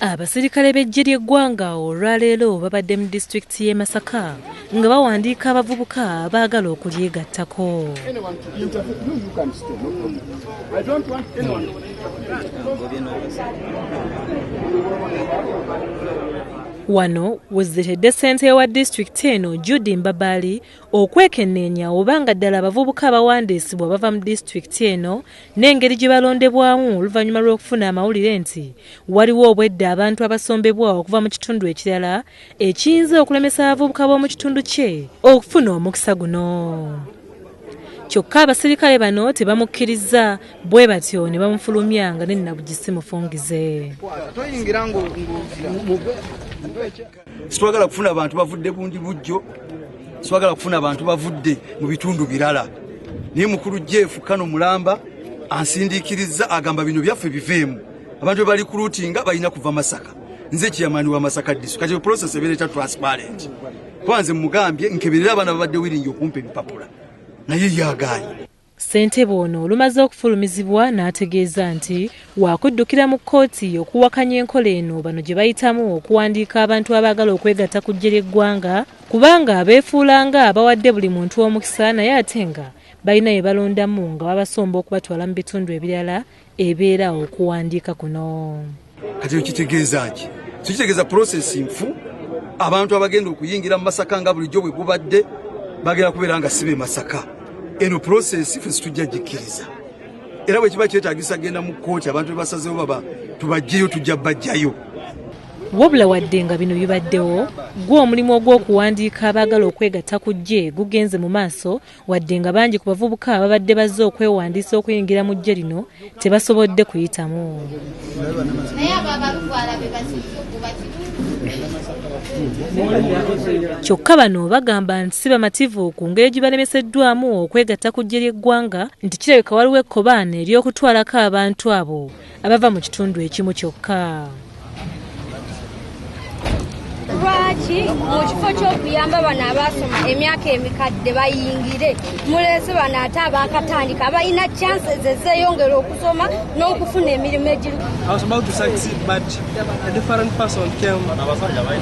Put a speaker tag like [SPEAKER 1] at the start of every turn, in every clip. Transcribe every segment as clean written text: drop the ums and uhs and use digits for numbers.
[SPEAKER 1] Abasirikale b'eggye ly'eggwanga olwaleero babadde mu disitulikiti y'e Masaka nga bawandiika abavubuka abaagala okulyegattako. Wano weziretedde ssentebe wa disitulikiti eno Judy Mbabali okwekenneenya oba nga ddala abavubuka abawandiisibwa bava mu disitulikiti eno n'engeri gye balondebwamu oluvannyuma lw'okufuna amawulire nti waliwo obwedda abantu abasombebwa okuva mu kitundu ekirala ekiyinza okulemesa abavubuka b'omu kitundu kye okufuna omukisa guno. Kyokka abasirikale bano tebamukkirizza bwe batyo ne bamufulumya nga ne Nabugisi mufungize.
[SPEAKER 2] Sitwagala kufuna abantu bavudde bundi bujjo, sitwagala kufuna abantu bavudde mu bitundu birala. Naye mukulu Jeff Kano Mulamba ansindiikiriza agamba bino byaffe biveemu. Abantu bali recruitinga balina kuva Masaka. Nze chairman wa Masaka district. Kati process ebeera transparent. Kwanze mugambye nkeberera abaana babadde willing okumpa ebipapula. Naye yagaanye.
[SPEAKER 1] Ssentebe ono olumaze okufulumizibwa n'ategeeza nti waakuddukira mu kkooti okuwakanya enkola eno bano gye bayitamu okuwandiika abantu abaagala okwegatta ku ggye ly'eggwanga kubanga beefuulanga abawadde buli muntu omukisa naye ate nga balina bye balondamu nga babasomba okubatwala mu bitundu ebirala ebeera okuwandiika kuno.
[SPEAKER 2] Kati kitegeeza ki? Kitegeeza process nfu, abantu abagenda okuyingira mu Masaka nga bulijjo bwe gubadde bagenda kubeera nga si be Masaka. Eno process ffe situjja gikkiriza. Era bwe kiba kyetaagisa genda mu kkooti abantu be basazeewo baba tubajjeyo tujja bajjayo.
[SPEAKER 1] Wabula wadde nga bino bibaddewo, gwo omulimu ogw'okuwandiika abaagala okwegatta ku ggye gugenze mu maaso wadde nga bangi ku bavubuka ababadde bazze okwewandiisa okuyingira mu ggye lino tebasobodde kuyitamu. Kyokka bano bagamba nti si bamativu ku ngeri gye balemeseddwamu okwegatta ku ggye ly'eggwanga nti kirabika waliwo ekkobaane ery'okutwalako abantu abo abava mu kitundu ekimu kyokka.
[SPEAKER 3] Lwaki mu kifo ky'okuyamba bano abaasoma emyaka emikadde bayingire muleese bano ate abaakatandika abalina chances ezeeyongera okusoma n'okufuna emirimu egiri.
[SPEAKER 4] I was about to succeed, but a different person came,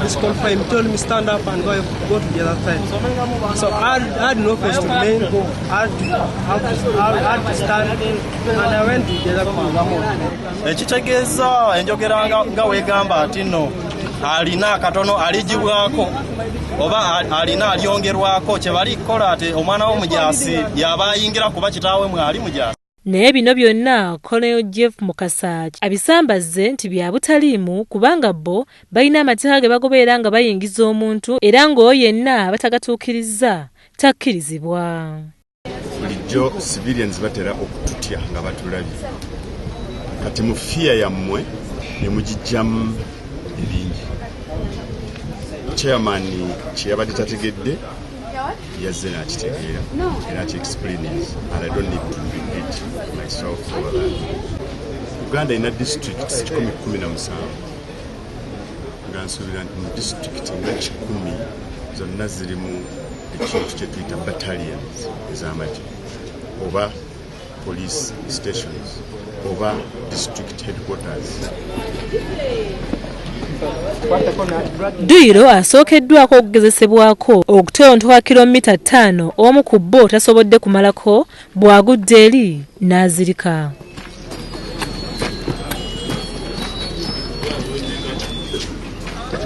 [SPEAKER 4] disqualified me, told me stand up and go to the other side. So I had no place to remain. I had to stand, and I went to the other corner.
[SPEAKER 5] Ekitegeeza enjogera nga weegamba nti nno alina akatono aligibwako oba alina alyongerwako kye bali kukola ate omwana w'omujaasi yaba ayingira kuba kitaawe mwali mujaasi.
[SPEAKER 1] Naye bino byonna Colonel Jeff Mukasa abisambazze nti bya butaliimu kubanga bo balina amateeka ge bagoberera nga bayingiza omuntu era ng'oyo yenna abatagatuukirizza takkirizibwa.
[SPEAKER 6] Bulijjo civilians batera okututya nga batulabye. Kati mu fiya yammwe ne mugijjamu ebingi. Chairman kye yabadde tategedde yazze n'akitegeera era akiexplains, and I don't need to repeat myself over that. Uganda erina districts 117 nga nsuubira nti mu disitulikiti nga 100 zonna zirimu ekintu kye tuyita battalions ez'amagye oba police stations oba district headquarters.
[SPEAKER 1] Dduyiro asookeddwako okugezesebwako okutontwa kilomita 5 omu ku bo tasobodde kumalako bw'agudde eri n'azirika.